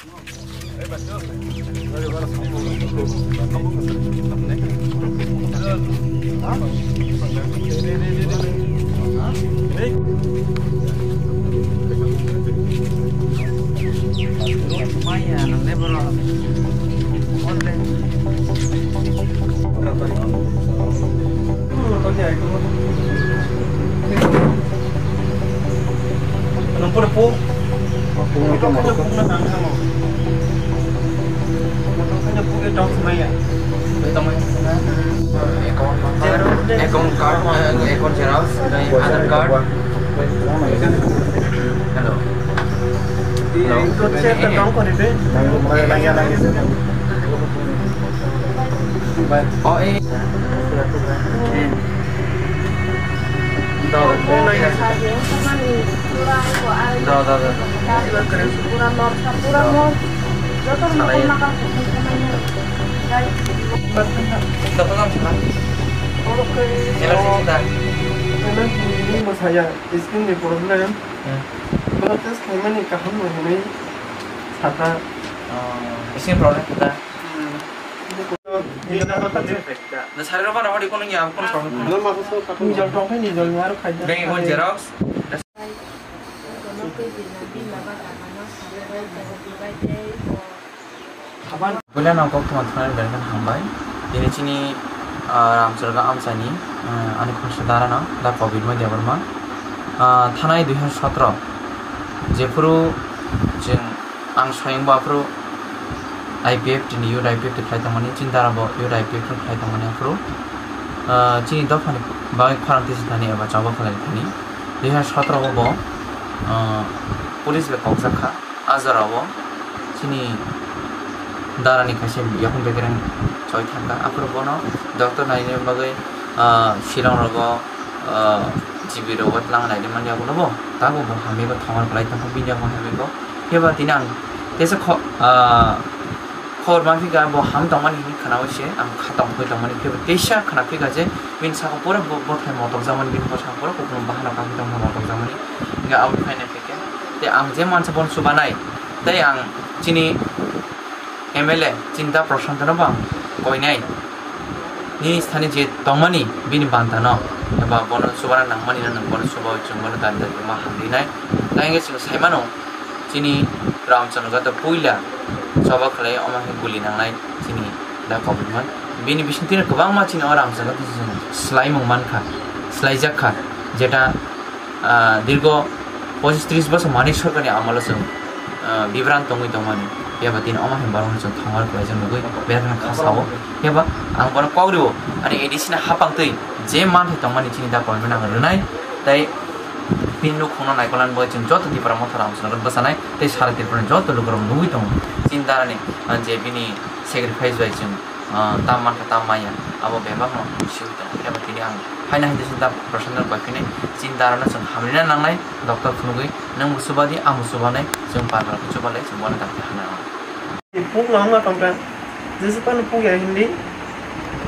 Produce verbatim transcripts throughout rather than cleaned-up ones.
Nang pura po. Ito kanya pung na tang kamo. Ito kanya pung ito maya. Ito maya. Account number, account card, eh, account xerox, eh, Aadhaar card. Hello. Hello. Ito check ka tong ko ni be. Oh, eh. Do, do, do, do. Salai. Doctor kan sana. Ini saya skin ni problem. Hmm. Blood test khlaimani kaham no hinwi sakha. Oh, skin problem kha. Hmm. Na sari rok ba rok kono ya kono problem. Nijol tong khe nijol ni aro khaida. Bank account xerox. Buila nang kok thoma thani dan kan hambai. Ini chini, ah, Ramcharga amchani, ah, ani khorsa dara no da Kobir mai Debbarma. Ah, thanai dui hazar sotro jephuru chwng ang swayang bo aphuru I P F T ni youth I P F T khlai tongmani, chini dara bo youth I P F T khlai tongmani aphuru, ah, chini dophani bagwi khorang tisi thani eba choba khlai thani. Dui hazar sotro o bo, ah, police bai kokjak kha. A jora o chini dara ni kaisa yakung bekereng choi thangkha. Aphuru bono doctor naina bagwi, ah, Shillong rogo, ah, G B rogo twlang naidi manya bono bo. Tabuk bo hamya bo thongor kwlai tongkha, bini yakung hamya bo. Phiya ba tini ang teisa kho-, ah, khobor manphi kha bo ham tongmani hinwi khwnaui se ang kha tongphoi tongmani. Phiya ba teisa khwnaphi kha je bini saka pura bo-, bothai motokjakmani, bini bwskango pura kupulung bahan rok kakhe tongkha motokjakmani. Hinkhe aboni phaina khe Tei ang je mansa bono chubanai, tei ang chini M L A, chini da Prashanto no bo ang koinai. Nini sani je tongmani, bini banta no, eba bono chubana nangmani no, nwng bono chubaui chwng bono dani dani ma hamrinai. Tai hwnkhe chwng sai mano, chini Ramchandra to puila choba khlai, omo khe guli nangnai chini da Kobirman. Bini bisingtwi no kwbangma chini o Ramchandra to chwng swlaimung mankha, swlaijak kha, jeta ah, dirgo pochis tris bosor Manik Sarkarni amolo chwng, ah, bibran tongwi tongmani. Phiya ba tini omo hai borokno chwng thongor khlaijak nugwi berakheno kha sao. Phiya ba ang bono kok rio, ani A D C ni hapang twi je manthai tongmani chini da Government ang rwnai, tei bini nukhungno naikolna bagwi chwng joto Tipra Motha Ramchandra bwchanai tei sara Tripura ni joto lukurok nugwi tongo. Chini darani, ah, je bini sacrifice bai chwng ah, tam mankha, tam manya, abo bebakno siwi tongo. Phiya ba tini ang haino hai jesa da Prashanto bai phini chini darano chwng hamrina nangnai, doctor phunugwi nwng bo chubadi, ang bo chubanai, chwng pandra khe chubalai, chwng bono dakti hana nangnai. Puk no wngma tongkha, jesa phano puk ya hindi,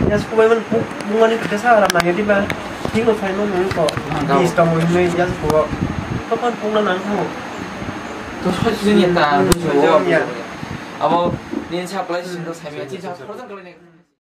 ya chubaimani puk wngmani kisa aram nangya diba, thikno phaimani wngkha, bis tongo hinwi ya chugo, tokon pukno nangkha. To sojoni ta, hmm, bujo. Sojoni ya. Abo nini sa place to saimya, chini sa khoroksa kalainai.